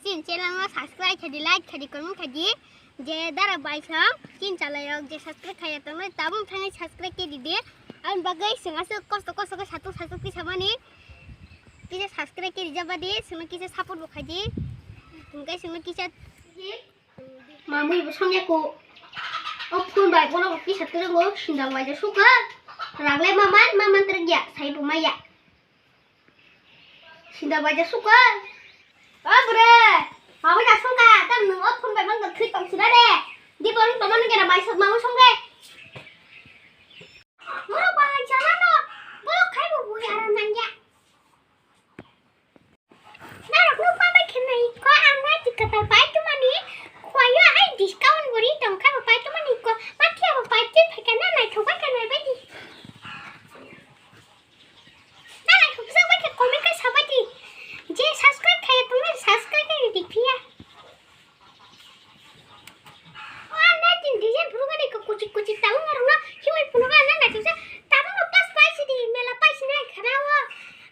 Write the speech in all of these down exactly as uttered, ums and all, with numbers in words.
Chini channel no subscribe khaidi, like khaidi, comment khaidi. Je dara bai sam chin chalai rok je subscribe khaya tongnai, tabuk thangwi subscribe khe didi. Aboni bagwi chwng aswk kosto kosto khe satuk satuk kisa mani. Kisa subscribe khe rijabadi, chwngno kisa support bo khaidi. Hwnkhe chwngno kisa Mamui bo songya ko. O phone bai bono kisa twrwngo, sindal bai ja suka. Ragle maman, maman twrwngya, sai bo maya. Sindal bai ja suka. O bre, mamui ja suka, tam nung o phone bai mang thwi tong sila de. Di bono toma nung kena bai sok mamui song de. Moro bai jana no, bo khai bo bui aram nangya. Narok no pabai khe nai ko ang nai ti kwtal pai tumani khoyo ai discount guri tong kha bo pai tumani ko ma thia bo pai twi phai kha na nai thok bai kha nai bai di. Na nai thok sa bai kha comment kai sa bai di. Je subscribe khai tong nai subscribe kai di phiya. O ang nai tin design phuru gani ko kuchik kuchik tabuk arokno hiwi phunukha ang nai naithoksa tabukno pas paisidi mela paisini ai khana o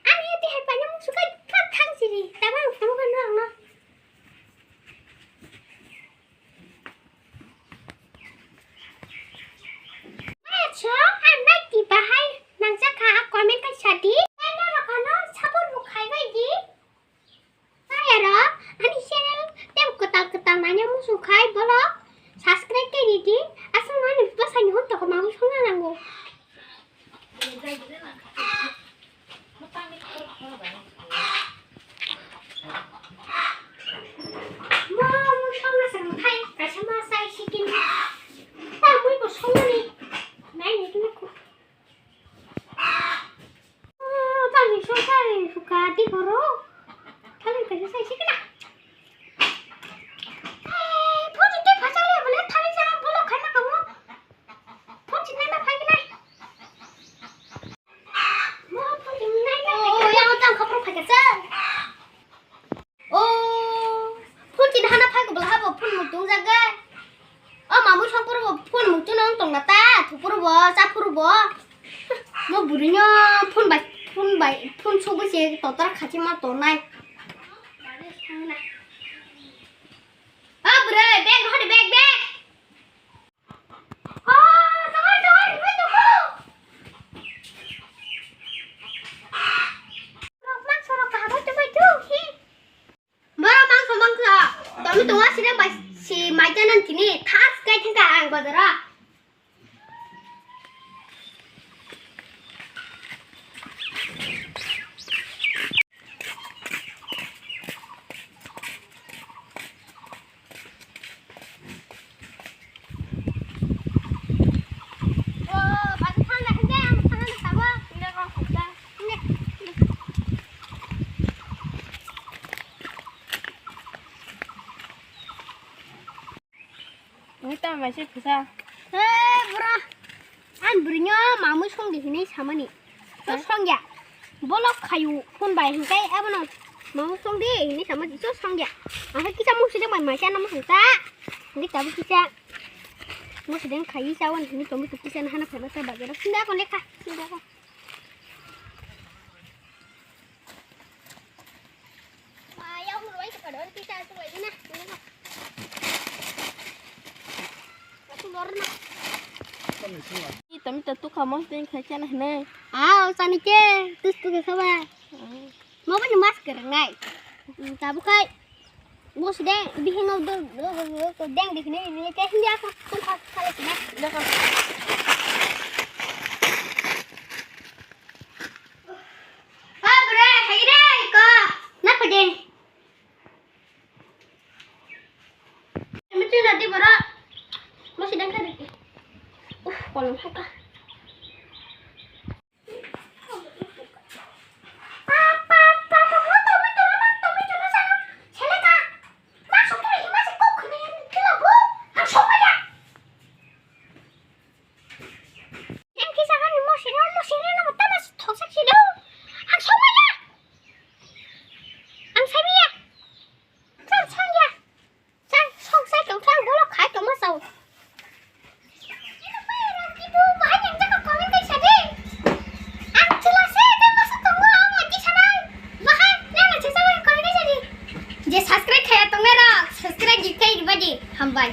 ani tihai paina musukai phat thangsidi tabuk ang phunukha norokno. Acho ang nai ti bahai nangjakha comment kai sadi norok ano support bo khaibai di. Ayaro, ani channel tei kwtal kwtal naina muchung khai bolok subscribe khe ridi. Aswk nani bwsani hwn toko mamui songna nango. Mo mui songna se khai kaisa ma sai sikin. Ta mui bo songni nai ni kini. Tani sosai suka di koro. Tani kaisa sai sikina. Phone te phasa le bole tani jara bolo khaina kamu. Phone chinai ma phai nai. Mo phone chinai ma phai. Oh, yang tang khapro phai kasa. O, phone chin hana phai kobol habo phone muitung jaga. O mamui songporo bo phone muitung nang tong na ta, thuporo bo, chaporo bo. Mo buri no phone bai, phone bai, phone sugui se totor khachi ma tonai. O bwrwi, bag rohor de, bag, bag. Borok mangso rok kaham bai tongbai tong khe. Borok mangso mangso. Tomi tongo sini bai si mai janan tini thas kai thangka ang bazaro. Nini tamo bai se pisa. He, bro. Ang bwrwino mamui songdi hinwi samani. To songya. Bolok khayu phone bai hinkai abono mamui songdi hinwi samani to songya. Ang kisa musi de mai mai chana musi ta. Hinwi tabu kisa. Musi de khayi sawan hinwi tomi to kisa na hana phema ta bagero. Sunda ko lekha. Sunda ko. Ih, tami ta tukha mos deng khai chana hne. Ah, sani ke, tus tu ke khaba. Hmm. Mo bani mas kereng nai. Hmm, tabu kai. Mos deng, bihing no do, do, do, do, do, deng dikne, ni ke hindi aku tukha khala kine. Dakha. Ah, bre, hai re, ko. Na pade. Mesti nanti bara masih dengkar dikit. Uh, kalau suka. Yang kisa kan mo sini, mo sini, no, tama thoksak sini. Ang somaya. Ang somaya. Sar sangya. Sar sok sai tong sang bolo khai tong ma sao. Subscribe khaiya tongnai rok, subscribe di khe riba di. Hambai.